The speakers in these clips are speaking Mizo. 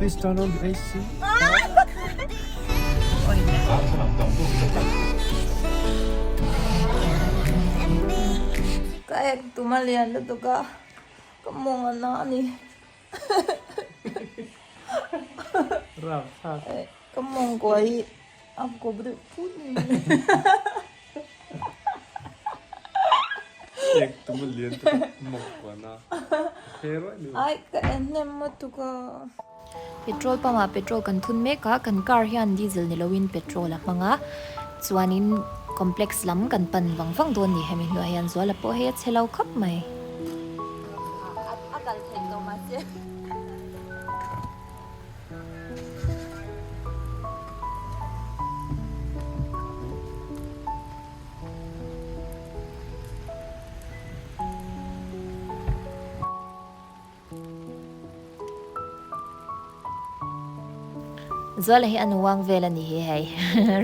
Please turn on the AC. Ka ek tum a lian lutuk a, ka mawng a na a ni. Ka mawng kuah hi a kawp deuh phut ni. Ek tum a lian lutuk a, mawng kuah a na. Ai ka en hnem lutuk a. Petrol pump ah petrol kan thun mek a, kan car hian diesel ni loin petrol a hmang a, chuanin complex lam kan pan vang vang dawn ni hemi hnuah hian Zuala pawh hei a chhe lo khawp mai. A kal theih tawh mahse. Zuala hi a nuang vel a ni hi hei.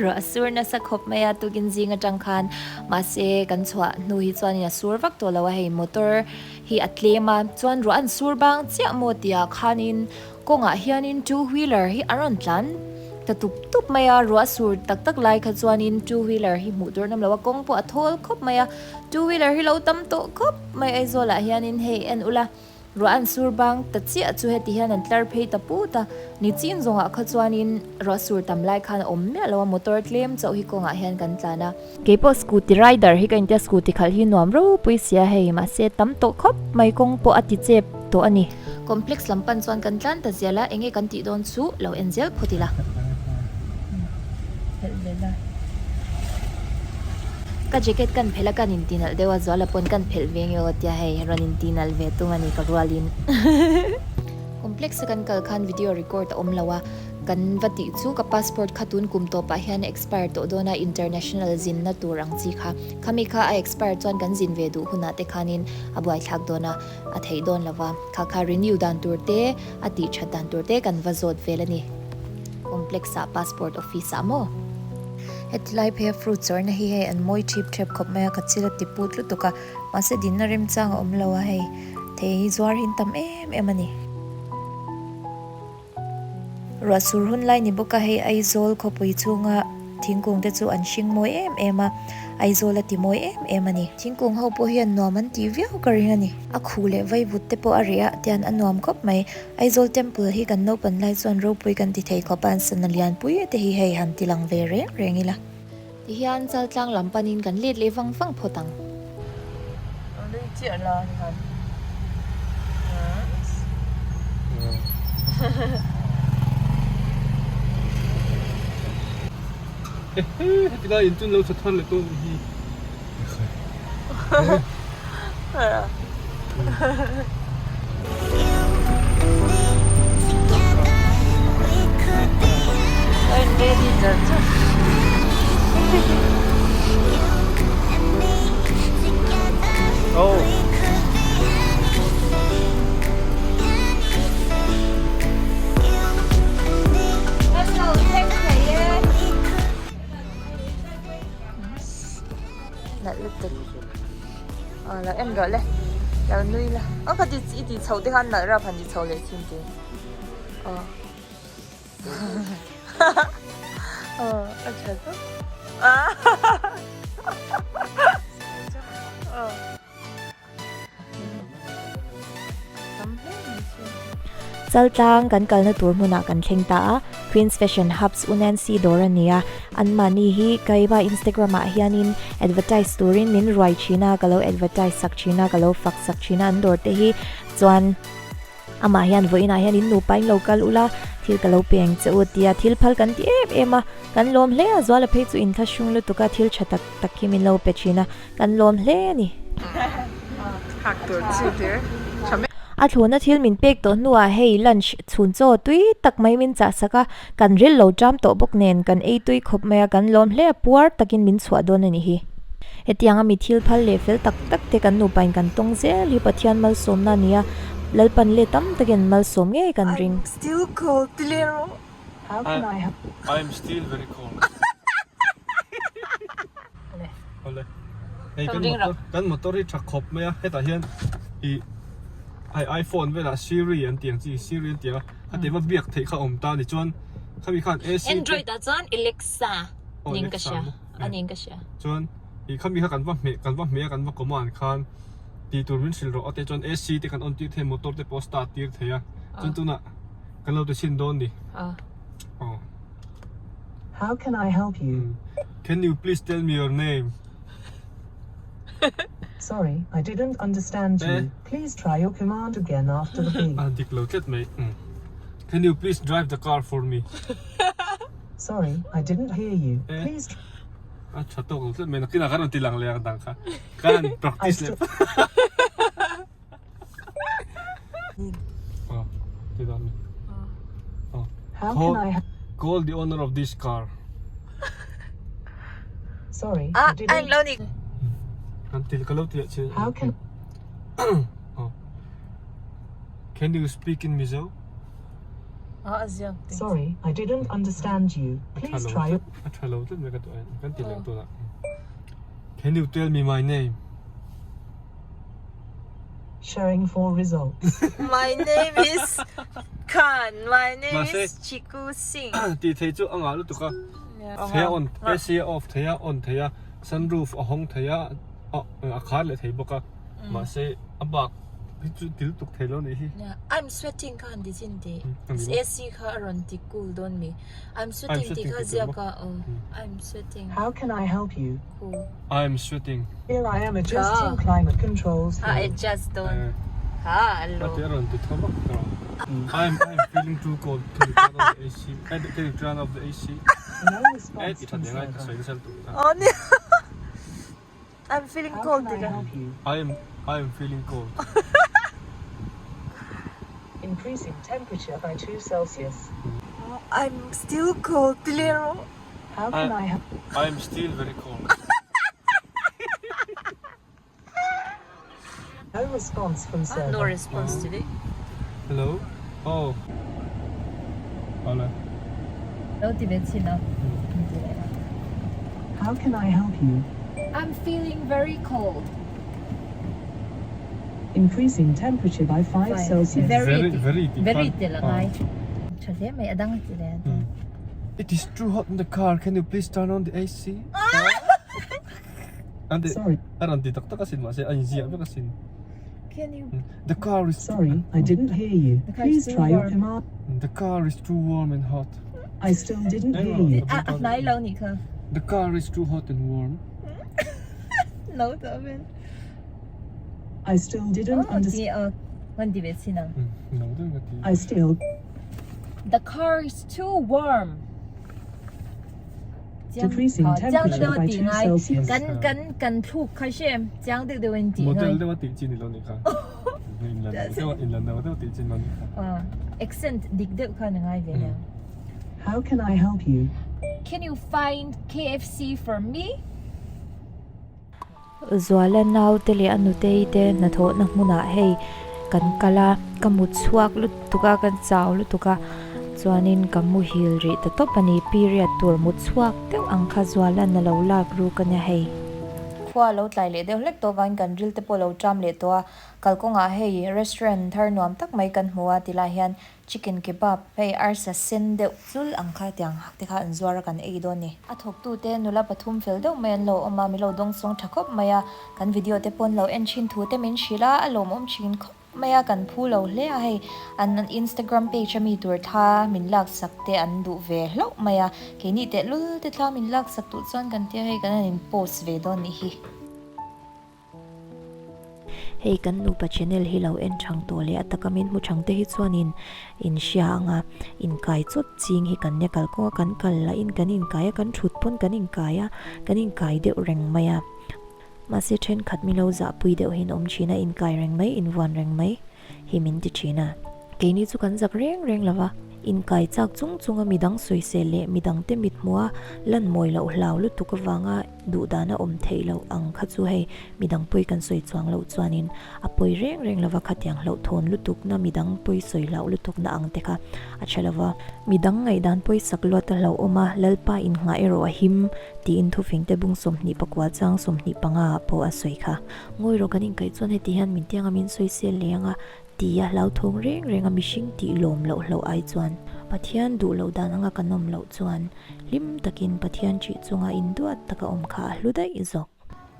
Ruah a sur nasa khawp mai a tukin zing atang khan mahse kan chhuah hnu hi chuanin a sur vak tawh lo a hei motor hi a tlem a chuan ruah an sur bang chiah maw tih ah khanin kawngah hianin two wheeler hi a rawn tlan ta tup tup mai a ruah a sur tak tak lai kha chuanin two wheeler hi hmuh tur an awm lo a kawng pawh a thawl khawp mai a two wheeler hi lo tam tawh khawp mai Aizawl ah hianin hei en ula. Ruah an sur bang ta chiah chu heti hian an tlar phei ta put a, ni chin zawngah kha chuanin ruah sur tam lai khan a awm miah lo a, motor tlem chauh hi kawngah hian kan tlan a. Keipawh scooty rider hi ka intia scooty khalh hi nuam ropui sia hei, mahse tam tawh khawp mai kawng pawh a ti chep tawh a ni. Complex lam pan chuan kan tlan ta zel a, enge kan tih dawn chu lo en zel phawt ila. Ka jacket kan phelh a kan inti nalh deuh a Zuala pawn kan phelh ve nge aw tia hei rawn inti nalh ve tum a ni ka rualin. Complex a kan kal khan video record a awm lo a, kan va tih chu ka passport kha tun kum tawpah hian a expire tawh dawn a international zinna tur ang chi kha khami kha a expire chuan kan zin ve duh hunah te khanin a buaithlak dawn a a theih dawn lo va kha kha renew dan tur te a tih that dan tur te kan va zawt vel a ni. Complex ah passport office ah maw? Heti lai phei a fruit zawrhna hi hei an mawi thip thep khawp mai a, ka chil a ti put lutuk a, mahse dinna remchang a awm lo a hei, thei hi zuar hi an tam em em a ni. Ruah sur hun lai ni bawk a hei Aizawl khawpui chhunga thingkung te chu an hring mawi em em a, Aizawl a ti mawi em em a ni. Thingkung ho pawh hian nuam an tih viau ka ring a ni. A khu leh vaivut te pawh a reh a tian a nuam khawp mai. Aizawl Temple hi kan naupan lai chuan ropui kan ti thei khawp a, an sana lianpui te hi hei han ti lang ve reng reng ila. Tihian Chaltlang lam panin kan let leh vang vang phawt ang. Nui chiah la ni han. Ehe heti lai in chun lo chha thar leh tawh nih hi. Nalh lutuk aw lo en rawh le lo nui la aw kha ti i ti chho te khan nalh rap han ti chho leh thin te aw aw a tha zawk aw. Chaltlang kan kalna tur hmunah kan thleng ta a, Queens Fashion Hubs U Nancy dawr a ni a, anmahni hi Kaiba Instagram ah hianin advertise turin min ruai thin a, ka lo advertise sak thin a, ka lo fak sak thin a an dawr te hi chuan amah hian vawiinah hian in nupa in lo kal ula thil ka lo pe ang che u tia thil phal kan ti em em a, kan lawm hle a, Zuala phei chu inthlahrung lutuk a thil tha tak tak hi min lo pe thin a. Kan lawm hle a ni. A thlawhna thil min pek tawh hnuah hei lunch chhun chaw tui tak mai min chah sak a, kan ril lo ṭam tawh bawk nen kan ei tui khawp mai a, kan lawm hle a, puar takin min chhuah dawn a ni hi. Hetianga mi thil phal leh fel tak tak te kan nupain kan tawng zel hi Pathian malsawmna a ni a, Lalpan leh tam takin malsawm ngei kan ring. Still cold ti leh rawh. How can I help? I am still very cold. Ole. Hei kan motor kan motor hi tha khawp mai a hetah hian i Hei iPhone velah Siri an tih ang chi Siri an tih a khati va biak theih kha a awm ta a ni chuan khami khan AC te Android ah chuan Alexa ning ka hria a ning ka hria. Chuan ih khami kha kan va hmeh kan va hmeh a kan va command khan tih tur min hrilh rawh a te chuan AC te kan on tir thei a motor te pawh start tir thei a chuan tunah kan lo ti chhin dawn ni. Aw. How can I help you? Can you please tell me your name? Sorry, I didn't understand you. Please try your command again after the beep. A dik lo tlat mai. Can you please drive the car for me? Sorry, I didn't hear you. Please A tha tawk lo tlat mai. Nakinah ka rawn ti lang leh ang dang kha. Ka han practice leh. Aw, ti dan ni. Aw. How can I Call the owner of this car. Sorry, I didn't. lo ni. Kan til ka lo ti che. How can Aw. Can you speak in Mizo? Sorry, I didn't understand you. Please try your A tha lo tlat mai ka tu ai. Kan ti leh tuna. Can you tell me my name? Sharing for results. My name is Khan. My name is Chiku Singh. Tih thei chu a ngah lutuk a. Thei a on, AC a off thei a, on thei a, sunroof a hawng thei a, a khar leh thei bawk a. Mahse a bak hi chu ti lutuk thei lo nih hi. I'm sweating kha han ti chin teh. AC kha a rawn ti cool dawn mi. I'm sweating tih kha ziak a aw. I'm sweating. How can I help you? Cool. I'm sweating. Here I am adjusting climate controls for you. Ha adjust dawn. Ha allo. A ti a rawn ti tho vak tawh. I'm I'm feeling too cold. Can you turn off the AC? Can you turn off the AC? No response Eh ti tha from deng ai ka server. sawi nasa lutuk. Aw nia. I'm feeling How cold can I ti ka. help you? I'm I'm feeling cold. Increasing temperature by 2 Celsius. I'm still cold ti leh rawh. How can I help? I'm still very cold. No response from server. No response ti leh. Hello? Oh. Awle. Lo ti ve chin a. How can I help you? I'm feeling very cold. Increasing temperature by 5 Celsius. Very Very ti Very ti la ngai. Tha hle mai a dang ti le. It is too hot in the car, can you please turn on the AC? An ti Sorry. a rawn ti tak tak asin mahse a inziah vek asin. Can you The car is Sorry, I didn't hear you. The car is Please too try your warm. command. The car is too warm and hot. I still didn't hear you. A a hnai lo nih kha. The car is too hot and warm. No ta men. I still didn't Oh, understand. ti a ngan ti ve chin ang. No deuh ka ti. I still The car is too warm. Decreasing temperature by 2 Celsius. Kan kan kan thluk kha she chiang deuh deuh in ti ngai. Model deuh a tih chi ni lo nih kha. In la no deuh in la no deuh tih chi ni lo nih kha. Accent dik deuh kha na ngai ve nia. How can I help you? Can you find KFC for me? Zuala naute leh a nutei te hnathawhna hmunah hei kan kal a, ka mut chhuak lutuk a, ka chau lutuk a, chuanin ka muhil rih ta tawp a ni, period tur mut chhuak deuh ang kha Zuala'n a lo lak ruk a nia hei. Khua a lo tlai leh deuh hlek tawh vangin kan ril te pawh a lo ṭam leh tawh a, kalkawngah hei restaurant thar nuam tak mai kan hmu a tilai hian Chicken kebab hei arsa sen deuh chul ang kha tiang hak te kha an zuar a kan ei dawn ni. A thawktu te nula pathum fel deuh mai an lo awm a, min lo dawng sawng tha khawp mai a, kan video te pawh an lo en thin thu te min hrilh a, a lawmawm thin khawp mai a, kan phu lo hle a hei an Instagram page a mi tur thla min lak sak te an duh ve hlauh mai a, keini tehlul te thla min lak sak duh chuan kan tia hei kan han in post ve dawn nih hi. Hei kan nupa channel hi lo en thang tawh leh a taka min hmu thang te hi chuanin in hria ang a, inkai chawt ching hi kan nia kal kawng a kan kal lah in kan inkai a kan thut pawn kan inkai a kan inkai deuh reng mai a mahse thenkhat mi lo zahpui deuh hi an awm thin a inkai reng mai invuan reng mai hi min ti thin a keini chu kan zak reng reng lo va inkai chak chung chung a midang sawisel leh midang te mit hmuh a lan mawi loh hlau lutuk avanga Duh dan a awm theih loh ang kha chu hei midang pawi kan sawi chuang loh chuanin a pawi reng reng lova khatiang hlauhthawn lutukna midang pawi sawi hlauh lutukna ang te kha a tha lova. Midang ngaihdan pawi sak luat a hlauhawm a, Lalpa innghah erawh a him tiin thufingte bung 24 chang 25 ah pawh a sawi kha. Ngawi rawh kan inkaih chuan heti hian min tianga min sawi sel leh ang a. Ti a hlauthawng reng reng a mihring tih lawm loh hlauh ai chuan Pathian duh loh dan anga kan awm loh chuan hlim takin Pathian ṭih chunga induat taka awm kha a hlu daih zawk.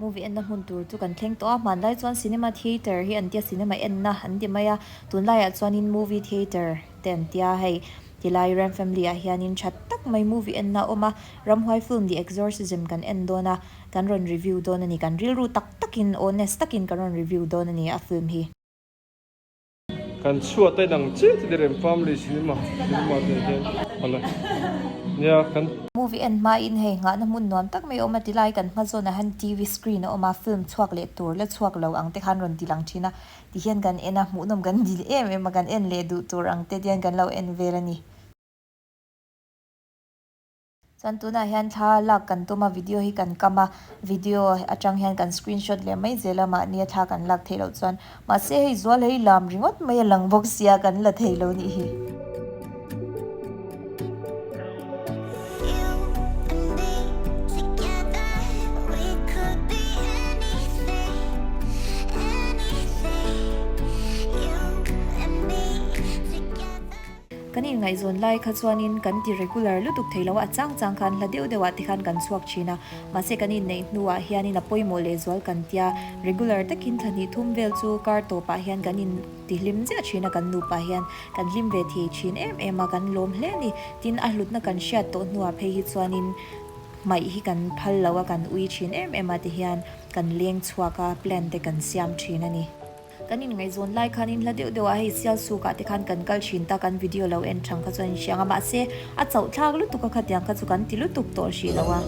Movie enna hmun tur chu kan thleng tawh a, hmanlai chuan cinema theatre hi an tia cinema enna an ti mai a, tunlaiah chuanin movie theatre te an tia hei tilai Ram family ah hianin tha tak mai movie enna a awm a, ramhuai film The Exorcism kan en dawn a, kan rawn review dawn a ni, kan rilru tak takin honest takin kan rawn review dawn a ni a film hi. Kan chhuat a inang chiah chi direm family cinema cinema te hian awle nia kan. Movie en hma in hei nghahna hmun nuam tak mai a awm a tilai kan hma zawnah hian TV screen a awm a film chhuak leh tur la chhuak lo ang te khan rawn ti lang thin a tihian kan en a hmuhnawm kan dil em em a kan en leh duh tur ang te tihian kan lo en vel a ni. Chuan tunah hian thla lak kan tum a video hi kan kam a video atang hian kan screenshot leh mai zel a mahni a thla kan lak theih loh chuan mahse hei zual hei lam ringawt mai a lang bawk sia kan la thei lo nih hi. Kan inngaihzawn lai kha chuanin kan ti regular lutuk thei lo a, a chang chang khan hla deuh deuhah te khan kan chhuak thin a, mahse kan inneih hnuah hianin a pawimawh lehzual kan tia, regular takin thla hnih thum vel chu kar tawpah hian kan in tihlim ziah thin a, kan nupa hian kan hlim ve thei thin em em a, kan lawm hle a ni. Tin, a hlutna kan hriat tawh hnuah phei hi chuanin hmaih hi kan phal lo a, kan ui thin em em a tihian kan leng chhuak a, plan te kan siam thin a ni. Kan inngaihzawn lai khanin hla deuh deuhah hei sial sukah te khan kan kal thin ta kan video lo en thang kha chuan in hriang a mahse a chauh thlak lutuk a khatiang kha chu kan ti lutuk tawh hrih lo a.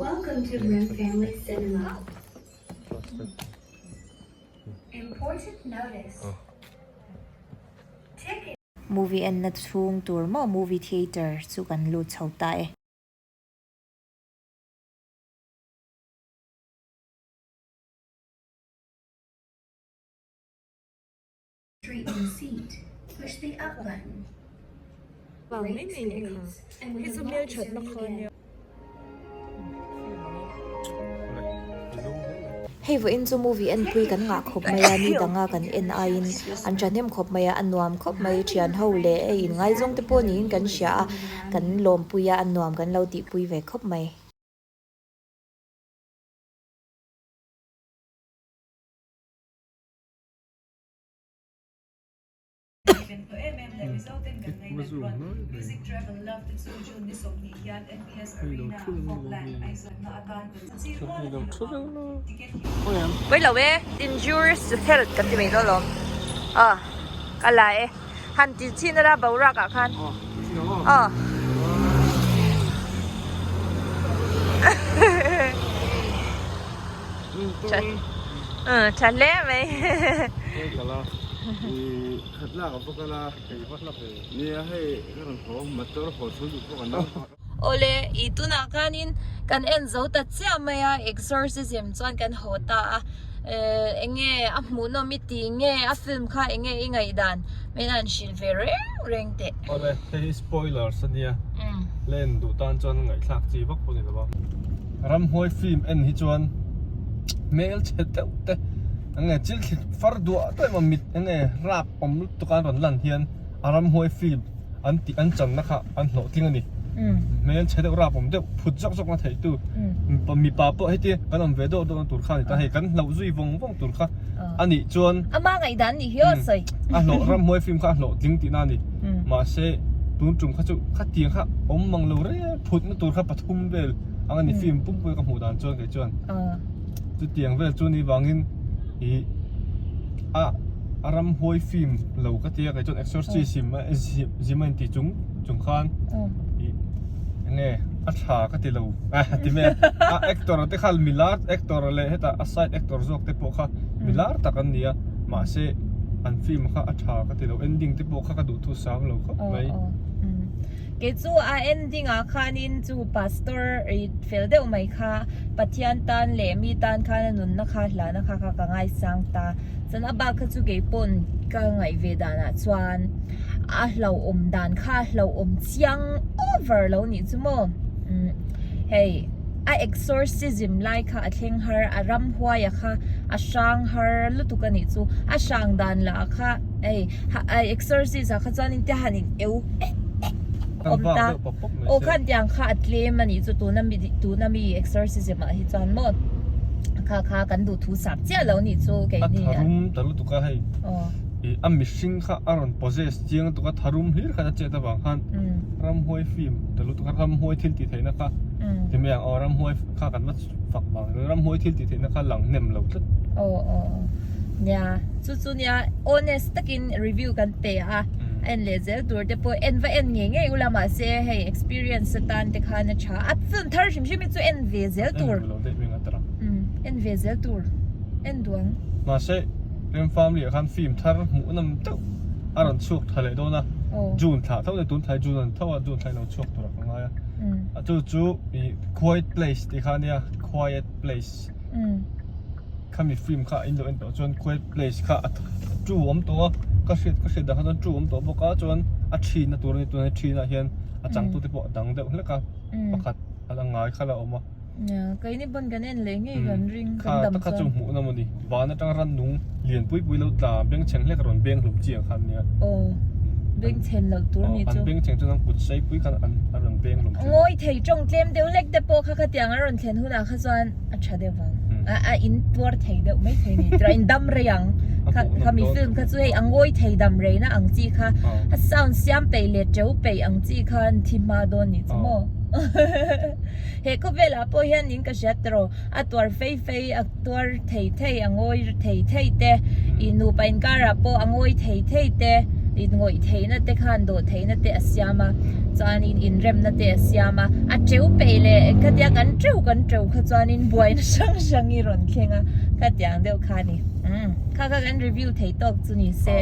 Welcome to Rim Family Cinema. Important notice. Ticket. Movie enna chhung tur maw movie theatre chu kan lut chho ta e. Hei vawiin chu movie en pui kan ngah khawp mai a, ni danga kan en aiin an thahnem khawp mai a, a nuam khawp mai thian ho leh hei inngaizawng te pawh niin kan hria a, kan lawmpui a, a nuam kan lo tihpui ve khawp mai. Pawi lo e injurious to health kan ti mai dawn alawm aw ka la e han ti chhin ila boruak ah khan aw. Tha hle mai. Awle i tunah khanin kan en zo ta chiah mai a exorcism chuan kan haw ta a enge a hmuhnawm i tih nge a film kha enge i ngaihdan min han hrilh ve reng reng teh. Awle hei hi spoilers ania len duh tan chuan ngaihthlak chi vak pawh ni lo a ramhuai film en hi chuan hmel chhe deuh te enge chil thli far duah duah emaw mit enge rap awm lutuk a an rawn lan hian a ramhuai film an tih an channa kha an hlawhtling a ni hmel chhe deuh rap awm deuh phut zawk zawk na theih tu mipa pawh heti kan awm ve deuh deuh na tur kha a ni ta hei kan hlauh zui vawng vawng tur kha a nih chuan ama ngaihdan nih hi aw sawi a hlawh ramhuai film kha a hlawhtling tihna a ni mahse tun tum kha chu khatiang kha awm mang lo reng phut na tur kha pathum vel ang a ni film pumpui ka hmuh dan chuan kei chuan chutiang vel chu ni vangin ih a a ramhuai film lo ka tia kei chuan exorcism a zim a intih chung chung khan ih enge a tha ka ti lo a ti mai a a actor te kha milar actor leh hetah a side actor zawk te pawh kha milar tak an ni a mahse an film kha a tha ka ti lo ending te pawh kha ka duh thu sang lo khawp mai. Kei chu a ending ah khanin chu pastor ih fel deuh mai kha Pathian tan leh mi tan khan a nunna kha hlahna kha kha ka ngaisang ta chuan a bak kha chu kei pawn ka ngaih ve danah chuan a hlauhawm dan kha a hlauhawm chiang over lo nih chu maw umm hei a exorcism lai kha a thleng har a ramhuai a kha. A hrang har lutuk a nih chu. A hrang dan lah kha hei exorcist ah kha chuanin te han in eu awm ta. Aw khan tiang kha a tlem a nih chu tuna mi tuna mi exorcism ah hi chuan maw kha kha kan duh thu sap chiah lo nih chu keini. A tharum ta lutuk a hei. Ih a mihring kha a rawn possess chiang lutuk a tharum hlir khan a chet avang khan ramhuai film ta lutuk a ramhuai thil tih theihna kha ti mai ang aw ramhuai kha kan va fak vang ramhuai thil tih theihna kha lang hnem lo tlat. Aw aw nia chu chu nia honest takin review kan pe a en leh zel tur te pawh en va en ngei ngei ula mahse hei experience atan te khan a tha a film thar hrim hrim hi chu en ve zel tur en ve zel tur en duang. Mahse Rem family ah khan film thar hmuh nawm deuh a rawn chhuak tha leh dawn a June thla tho leh tun thla hi June a ni tho a June thla in lo chhuak tur ah ka ngai a chu chu ih Quiet Place tih kha ania Quiet Place khami film kha in lo en tawh chuan Quiet Place kha a two awm tawh a ka hriat ka hriat dan kha chuan two awm tawh bawk a chuan a thin na tur a ni tunah thin ah hian a changtu te pawh a dang deuh hlek a pakhat a la ngai kha la awm a. Nia, keini pawn kan en leh ngei kan ring kan dam chuan. Kha chu hmuh na mawni, van atang rannung lian pui pui lo tla bengchheng hlek a rawn beng hlum chiang khan nia. Aw, bengchhen loh tur ni chu. An bengchheng chuan an kut sei pui khan an a rawn beng hlum chiang. Ngawi thei tawng tlem deuh hlek te pawh kha khatiang a rawn thlen hunah kha chuan a tha deuh vang. A a in tuar thei deuh mai thei ni tura in dam rei ang. Kha khami film kha chu hei a ngawi thei dam rei na ang chi kha a sound siam peih leh teu peih ang chi khan thi hma dawn ni chu maw. He khawvelah pawh hian in ka hriat tawh a tuar fei fei, a tuar thei thei, a ngawi thei thei te, ih nupa inkarah pawh a ngawi thei thei te, in ngawih theihna te khan dawh theihna te a siam a, chuanin inremna te a siam a, a teu peih leh khatia kan teu kan teu kha chuanin buaina hrang hrang i rawn thleng a, khatiang deuh kha a ni. Umm kha kha kan review thei tawk chu ni se.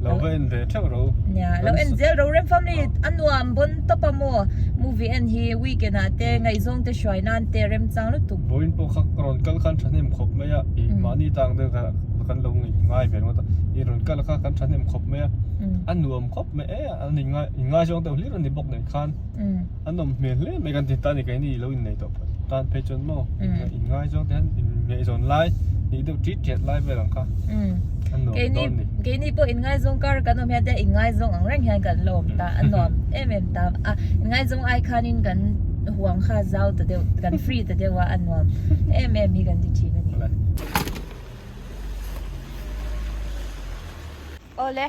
Lo va en ve theuh ro. Nia, lo en zel ro rem family a nuam bawn tawp a maw movie en hi weekend ah te ngaihzawng te hruai nan te remchang lutuk. Vawiin pawh kha ka rawn kal khan thahnem khawp mai a, ih mahni tang deuh kha kan lo ngai ve ringawt a, ih rawn kal kha kan thahnem khawp mai a, a nuam khawp mai e, an inngaizawng deuh hlir a ni bawk nen khan. A nawm hmel hle mai kan ti ta a ni keini lo innei tawh phawt tan phei chuan maw inngaizawng te hian inngaihzawn lai nih deuh ṭit ṭiat lai vel ang kha a nuam dawn a ni. Keini pawh inngaizawng kar kan awm hian te inngaizawng ang reng hian kan la awm ta a nuam em em ta a inngaizawng ai khanin kan huang kha zau ta deuh kan free ta deuh a a nuam em em hi kan ti thin a ni. Awle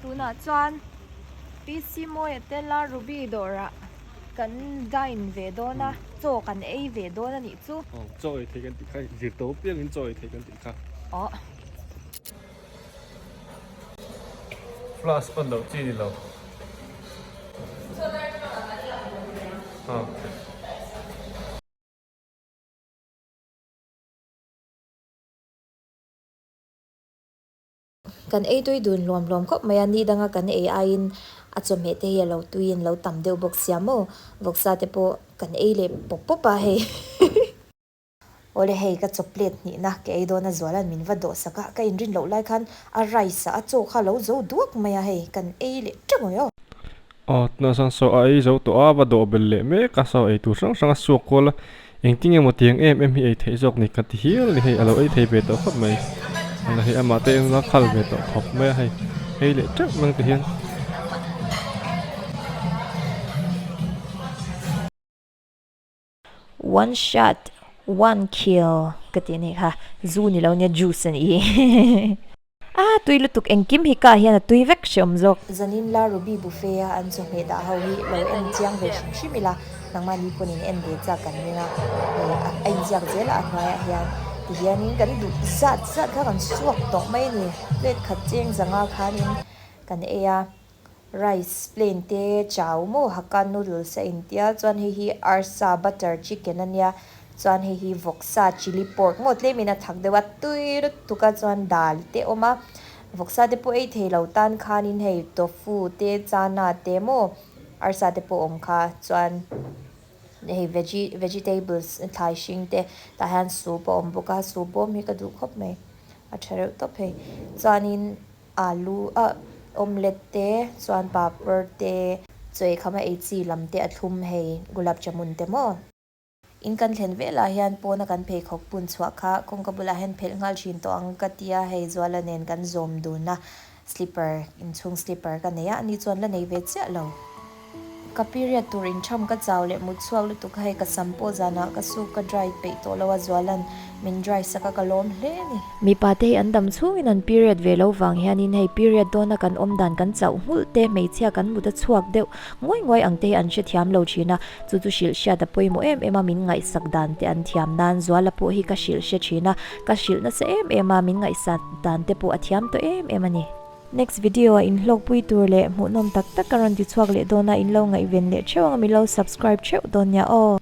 tunah chuan PC Mawia te la Ruby dawrah kan dine ve dawn a, chaw kan ei ve dawn a nih chu. Aw, chaw ei thei kan tih kha, zir tawp piangin chaw ei thei kan tih kha. Aw. Flash pawn loh chi ni lo. Aw. Kan ei tui dun hluam hluam khawp mai a, ni danga kan ei aiin a chawhmeh te hi a lo tuiin lo tam deuh bawk sia maw, vawksa te pawh kan ei leh pawp pawp a hei. Awle hei ka chaw plate hnihna ka ei dawn a Zuala'n min va dawh sak a, ka inrin loh lai khan a rice ah a chaw kha a lo zo duak mai a hei, kan ei leh teuh mai aw. Aw, tunah chuan saw a ei zo tawh a, va dawh belh leh mek a, saw ei tur hrang hrang a suak kual a, engtin nge maw tiang em em hi ei theih zawk ni ka ti hial a ni hei, a lo ei thei ve tawh khawp mai, a hei amah te engla khal ve tawh khawp mai a hei, ei leh teuh mai ang ti hian. One shot, one kill ka tih anih kha, zu ni lo nia juice a nih hi. Ah tui lutuk engkim hi ka hian a tui vek hreawm zawk. Zanin la Ruby buffet a an chawhmeh dah ho hi lo en chiang ve hrim hrim ila, nangmahni pawhin en ve chak kan ring a, hei a inziak zel a a hnuaiah hian tihianin kan duh zat zat kha kan suak tawh mai a ni, plate khat cheng zanga khanin kan ei a. Rice plain te chau maw hakka noodles a intia chuan hei hi arsa butter chicken a nia chuan hei hi vawksa chilli pork maw tlemin a thak deuh a tui lutuk a chuan dal te awm a vawksa te pawh ei thei lo tan khanin hei tofu te chana te maw arsa te pawh awm kha chuan hei veggie vegetables thlai hring te tah hian soup a awm bawk a soup bawm hi ka duh khawp mai a tha reuh tawp hei chuanin. Alu ah omelette te chuan papar te chaw ei kham a ei chi lam te a thlum hei gulab jamun te maw. In kan thlen velah hian pawna kan pheikhawk bun chhuah kha kawngka bulah hian phelh nghal thin tawh ang ka tia hei Zuala nen kan zawm dun a, slipper inchhung slipper ka nei a, ani chuan la nei ve chiah lo. Ka period tur intham ka chau leh mut chhuak lutuk a hei ka sam pawh zanah ka suk ka dry peih tawh lo a Zuala'n min dry sak a ka lawm hle a ni. Mipa te hi an dam chhungin an period ve lo vang hianin hei period dawna kan awm dan kan chauh nghulh te hmeichhia kan mut a chhuak deuh Nguai nguai ang te hi an hrethiam lo thin a, chu chu hrilh hriat a pawimawh em em a, min ngaihsak dan te an thiam nan Zuala pawh hi ka hrilh hre thin a, ka hrilh nasa em em a, min ngaihsak dan te pawh a thiam tawh em em a ni. Next video ah inhlawkpui tur leh hmuhnawm tak tak ka rawn ti chhuak leh dawn a, in lo ngaihven leh theuh ang a, min lo subscribe theuh dawn nia aw.